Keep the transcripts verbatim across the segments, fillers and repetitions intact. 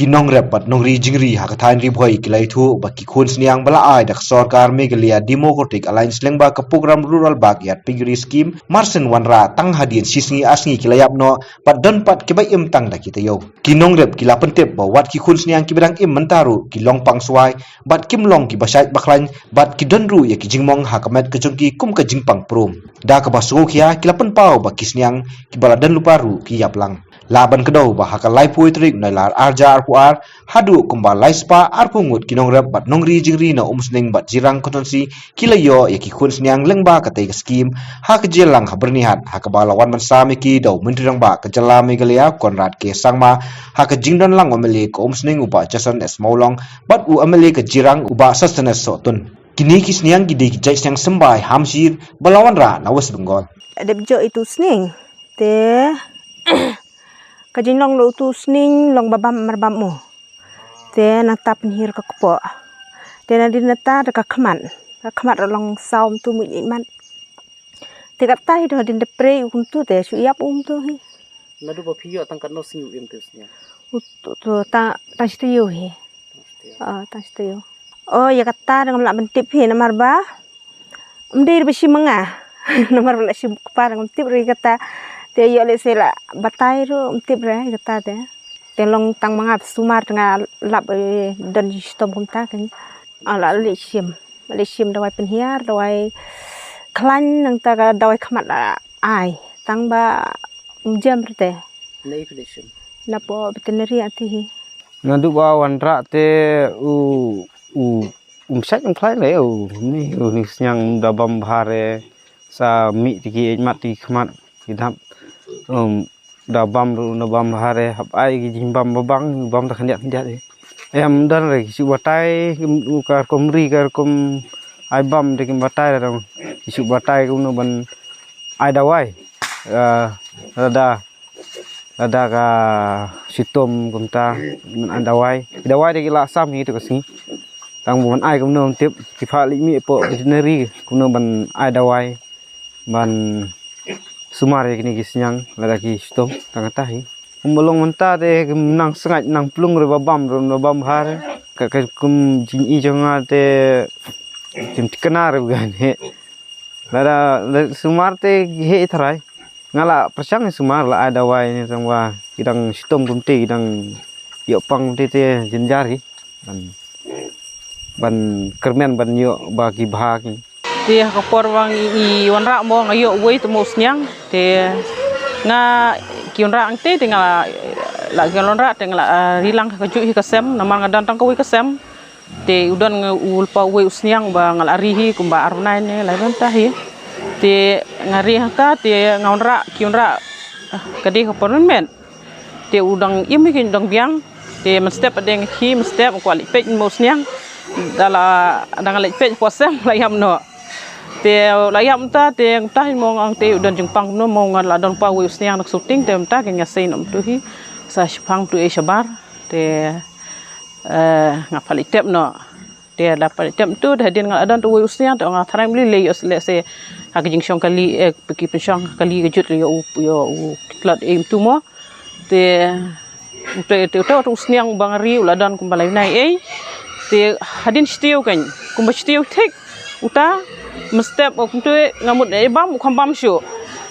Ki nongrep bad nongri jingri ha ka thaiñ Ri Bhoi ki la ïathuh ba ki khun sniang ba la ai da ka sorkar Meghalaya Democratic Alliance lyngba ka program Rural Backyard Piggery Scheme mar shen wanrah tang hadien shi sngi ar sngi ki la ïap noh bad don pat kiba im tang da ki taïew. Ki nongrep ki la pyntip ba wat ki khun sniang kiba dang im mynta ruh ki long pang swai bad kim long kiba shait ba khlaiñ bad ki don ruh ïa ki jingmong ha ka met ka jong ki kum ka jingpang prum. Da kaba sngewkhia ki la pynpaw ba ki sniang kiba la don lypa ruh ki ïap lang. Lah ban kdew ba ha ka laiphew tarik Nailar arhajar arphew ar, haduh kumba laispah arphew ngut ki nongrep bad nongri jingri na Umsning bad Jirang Constituency ki la ïoh ïa ki khun sniang lyngba katei ka skim ha ka jingïalang ha Byrnihat, ha kaba la wan ban sam ïa ki da u Myntri Rangbah ka jylla Meghalaya Conrad K Sangma, ha ka jingdon lang u M L A ka Umsning u Bah Jason S Mawlong bad u M L A ka Jirang u Bah Sosthenes Sohtun. Kine ki sniang ki dei ki jait sniang symbai hamsir ba la wanrah na West Bengal. Dep jok itu sning te ka jinglong lo tu sning long ba bam mar bam mo. Te na ta pynhir ka kpoh. Te na din na ta da ka khmat. Ka khmat ro long saw mtu mu mat. Te ka ta hi do din de prei u kumtu te shu ïap u mtu hi. Naduh ba phi ïoh tang katno sngi u im te u sniang? U tu, tu ta ta shi taïew hi. Ah, ta shi taïew. Oh, ïa kata da ngam lah ban tip hi namar ba. Mdei ba shi manga. Namar ba la shi kpa da ngam tip ri kata. Te ïoh le se la batai ru mtip re kata te. Te long tang manga sumar tang lap, eh, don shitom kumta kan. Ah, la le shim. La le shim dawai pynhiar, dawai khlaiñ nangta ka dawai khmat la ai. Tang ba mjem rte. Nei phi le shim? Na po veterinary ati hi. Naduh ba wanrah te u, u, um sait um khlaiñ le u ni, u ni sniang da bam bha re sa mih ti ki mat ti khmat ki dap. Um, da bam ru na bam bha re hap ai ki jingbam ba bang, bam ta khyndiat khyndiat. Em don re ki shu batai, u ka rukom ri ka rukom ai bam te ki batai re dong. Ki shu batai kumno ban ai dawai. Ah, lada, lada ka shitom kumta ban ai dawai. Ki dawai te ki la sam hi tu ka sngi. Tang ban ai kumno tip ki pha li mi po veterinary kumno ban ai dawai. Ban sumar ïa kine ki sniang lada ki shitom tang kata hi. Kum ba long mynta te ki nang sngaid nang plung re ba bam re ba bam bha re. Ka, ka kum jing i jong nga te kim tikna re ba gan he. Lada, lada sumar te ki he i tharai. Nga la pyrshang i sumar la ai dawai ni tang ba ki dang shitom kumte ki dang ïoh pang kumte te jynjar hi. Ban, ban kyrmen ban ïoh ba ki bha ki. Te ha ka por ba ngi, ngi wanrah mo nga ïoh uwei te mo u sniang te nga ki wanrah angte te nga la, la ki wanrah te nga la, ah, ri lang ha ka juh hi ka sem namar nga don tang kawei ka sem. Te u don nga u lypa uwei u sniang ba nga la ri hi kumba ar bnai ne lai bnai ta hi. Te nga ri hangta te nga wanrah ki wanrah, ah, ka dei ka por mynmiet. Te u dang im hi ki dang biang. Te mynstep adeng hi mynstep kwah leit peit mo u sniang. Da la dang leit peit po sem la ïam noh. Te la ïam ta te ta hi mo ngang te u don jingpang no mo nga la don pa u sniang nak shooting te ta ke nga sei nom tu hi. Sa shipang tu e shabar. Te, eh, nga pha leit tep noh. Te da pha leit tep tu te hadien nga la don tu u sniang te nga tharai mli le ïoh le se ha ka jingshong kali, eh, ki pynshong kali ka jut le ïoh u, ïoh u tlot im tu mo. Te, te, te, te, te u sniang ba nga ri u la don kumba lai nai ei. Te hadien shitiew kan, kumba shitiew thik. Uta mynstep o kumtu nga mut ei bam u kham bam shuh.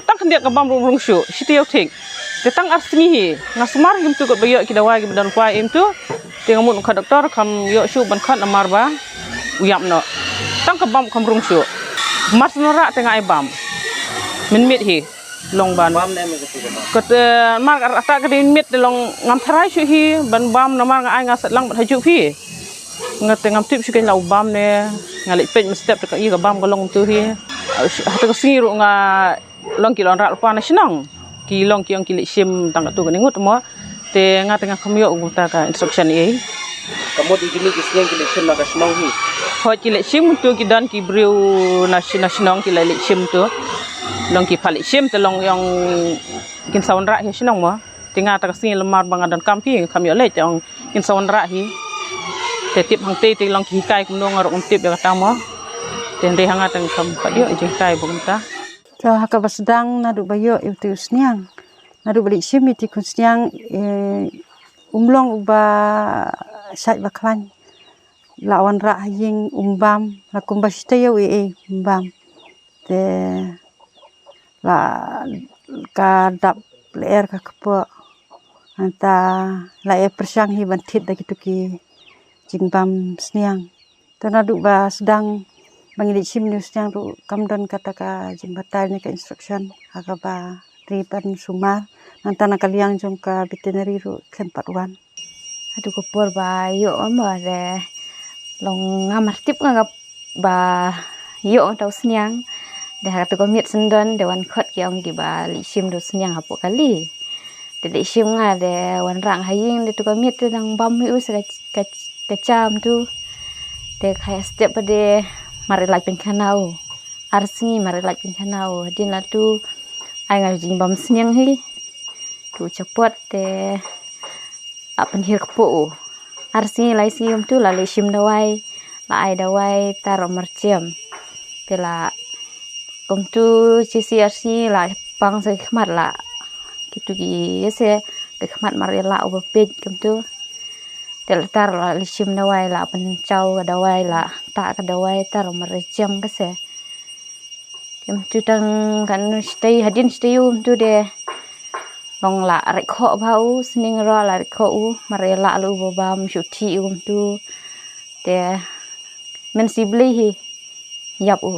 Tang khyndiat ka bam rung rung shuh, shitiew thik. Te tang ar sngi hi, nga sumar hi kumtu ka ba ïoh ki dawai ki ba don kwai im tu. Te nga mut ka doktor kham ïoh shuh ban khot namar ba u ïap noh. Tang ka bam kham rung shuh. Mar sngewrah te nga ei bam. Mynmiet hi. Long ban. Bam ne me kati ka bam. Kat, eh, mar ka rata ka dei miet long ngam tharai shu hi ban bam namar nga ai nga set lang ban hajuk hi. Nga te ngam tip shu kein la u bam ne nga leit peit mynstep te ka i ka bam ka long tu hi. Hata ka sngi ruh nga long ki long rat pa na shnong. Ki long ki ong ki leit shim tang ka tu ka ningut mo. Te nga te nga kham ïoh kumta ka instruction ei. Ka mut ïa kine ki sniang ki leit shim na ka shnong hi. Hooid ki leit shim tu ki don ki briew na shi-, na shnong ki la leit shim tu. Long ki pha leit shim te long ïong kin sa wanrah hi shnong mo. Te nga ta ka sngi lamar ba nga don kam phi kham ïoh leit te ong kin sa wanrah hi. Te tip hangtei te long ki hikai kumno nga ruh ngam tip ïa kata mo. Te hynrei ha nga te ngam pat ïoh jinghikai ba kumta. To ha kaba sdang naduh ba ïoh ïa utu u sniang. Naduh ba leit shim ïa utu u khun sniang, eh, Um long uba shait ba khlaiñ. La wanrah ha ïing um bam, la kumba shu tei ïa u ei ei um bam. Te la ka dap lyer ka kpoh. Nangta la ïa pyrshang hi ban thied da kitu ki jingbam sniang. Te naduh ba sdang ba ngi leit shim ïa u sniang ruh kam don kata ka jingbatai ne ka instruction ha kaba ri ban sumar. Nangta na ka liang jong ka veterinary ruh khlem pat wan. Haduh ka por ba ïoh ma de long nga mar tip nga ka ba ïoh nga ta u sniang. De ha katu ka miet syndon de wan khot ki ong ki ba leit shim da u sniang hapoh kali. De leit shim nga de wanrah ha ïing de tu ka miet te dang bam hi u sa ka, ka, ka cham tu. De khai step ba de mar lait pynkhana u. Ar sngi mar lait pynkhana u. Hadien la tu ai nga jingbam sniang hi. Tu chapot te la pynhiar kpoh u. Ar sngi lai sngi kumtu la leit shim dawai, la ai dawai tar u myrchem. Te la kumtu shi sngi ar sngi la pang sa ki khmat la kitu ki ïa se ki khmat mar ïa la u ba peit kumtu. Te la tar la leit shim dawai la pynchaw ka dawai la ta ka dawai tar u myrchem ka se. Te kumtu tang kan shtei hadien shtei u kumtu de long la rek khoh ba u sning ro la rek khoh u mar ïa la lu ba bam shu thi u kumtu. Te men si blei hi ïap u.